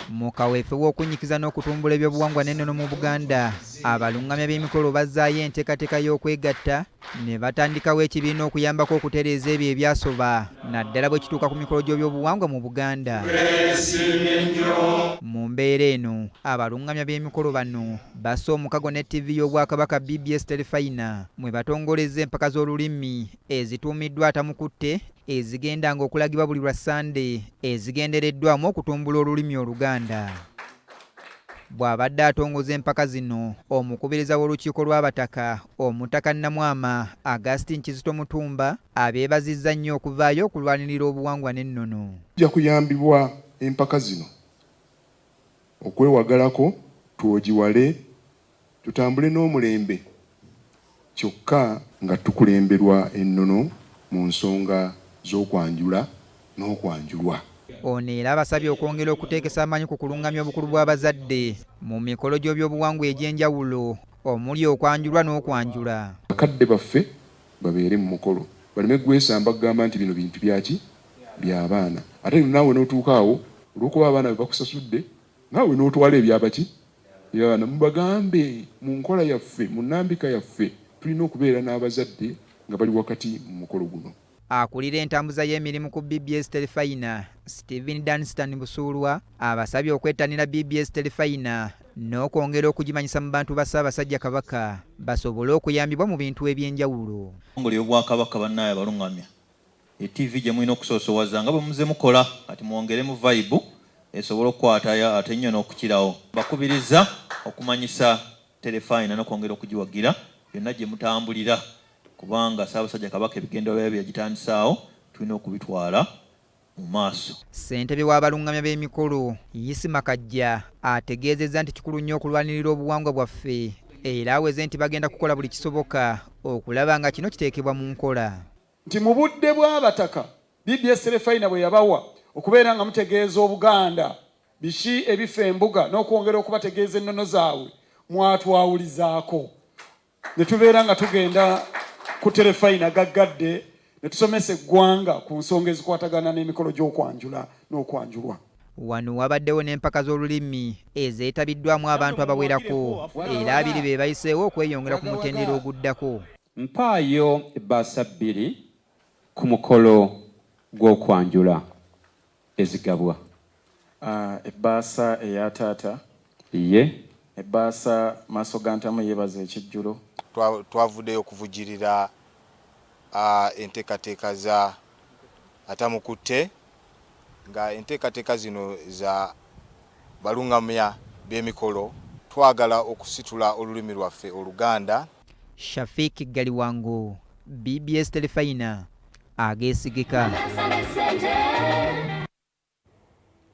Mu kaweefube w'okunnyikiza n'okutumbula ebyobuwangwa n'ennono mu Buganda, abalungamya b'emikolo bazzaayo enteekateeka y'okwegatta ne batandikawo ekibiina okuyambako okutereeza ebyo ebyasoba naddala bwe kituuka ku mikolo gy'ebyobuwangwa mu Buganda. Mu mbeera eno, abalungamya b'emikolo bano basse omukago ne ttivi y'Obwakabaka BBS Terefayina mwe batongolezza empaka z'olulimi ezituumiddwa Atamukutte ezigendanga okulagibwa buli lwa Ssande ezigendereddwamu okutumbula olulimi Oluganda. Bw'abadde atongoza empaka zino, omukubiriza w'olukiiko lw'Abataka, Omutaka Namwama Augustine Kizito Mutumba abeebazizza nnyo okuvaayo okulwanirira obuwangwa n'ennono. Tujja kuyambibwa empaka zino okwewagalako twogiwale tutambule n'omulembe kyokka nga tukulemberwa ennono mu nsonga z'okwanjula n'okwanjulwa. Ono era abasabye okwongera okuteekesa amaanyi ku kulungamya obukulu bw'abazadde mu mikolo gy'obyobuwangwa egy'enjawulo omuli okwanjulwa n'okwanjula. Bakadde baffe babeere mu mukolo baleme gwesamba kugamba nti bino bintu byaki by'abaana ate naawe n'otuuka awo olw'okuba abaana be bakusasudde naawe n'otwala ebyabaki eby'abaana. Mubagambe mu nkola yaffe mu nnambika yaffe tulina okubeera n'abazadde nga bali wakati mu mukolo guno. Akulira entambuza y'emirimu ku BBS Terefayina, Stephen Dunstan Busuulwa abasabye okwettanira BBS Terefayina n'okwongera okugimanyisa mu bantu ba Ssaabasajja Kabaka basobole okuyambibwa mu bintu eby'enjawulo. Ebitongole by'Obwakabaka bannaaye abalungamya ettiivi gye mulina okusoosowaza nga bwe muze mukola kati mwongeremu vibe esobole okukwatayo ate ennyo n'okukirawo. Mbakubiriza okumanyisa Terefayina n'okwongera okugiwagira yonna gye mutambulira kubanga Ssaabasajja Kabaka ebigendererwa bye yagitandisaawo tulina okubitwala mu maaso. Ssentebe w'abalungamya b'emikolo, Isma Kajja ategeezezza nti kikulu nnyo okulwanirira obuwangwa bwaffe era aweze nti bagenda kukola buli kisoboka okulaba nga kino kiteekebwa mu nkola. Nti mu budde bw'Abataka, BBS Terefayina bwe yabawa okubeera nga mutegeeza Obuganda biki ebifa embuga n'okwongera okubategeeza ennono zaabwe mwatwawulizaako ne tubeera nga tugenda ku terefayina gaggadde ne tusomesa eggwanga ku nsonga ezikwatagana n'emikolo gy'okwanjula n'okwanjulwa. Wano wabaddewo n'empaka z'olulimi ezeetabiddwamu abantu abawerako era abiri be bayiseewo okweyongera ku mutendera oguddako. Mpaayo ebbaasa bbiri ku mukolo gw'okwanjula ezigabwa. A, Ebbaasa eya taata. Ye. Ebbaasa Maasogantamu eyeebaza ekijjulo. Twavuddeyo okuvujjirira enteekateeka za Atamukutte nga enteekateeka zino za balungamya b'emikolo twagala okusitula olulimi lwaffe Oluganda. Shafik Galiwango, BBS Terefayina, ageesigika. Ssente.